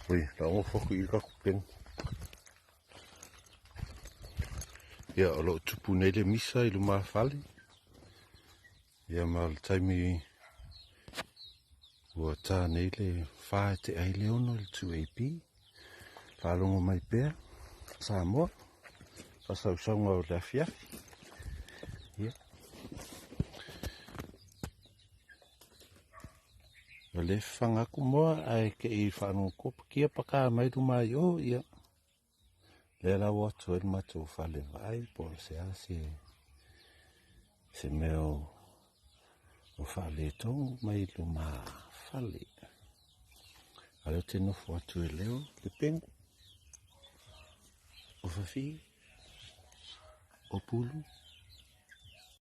Ui, la nofo atu i i le tatou peni. Ia, o lo o tupu nei le misa i lumafale. Ia ma o le taimi ua ta nei le fa e tea ai le ono i le 2AP. Faalogo mai pea Samoa, faasausauga o le afiafi. Ia. O lea e fafaga atu moa ae te i faanonotopa kia paka mai luma i o, ia. Lea la ua o atu ai le matou fale vaai po o se a se se mea o o faaletonu mai luma fale. A lea ou te nofo atu e leo le pegu, o Fafi, o Pulu.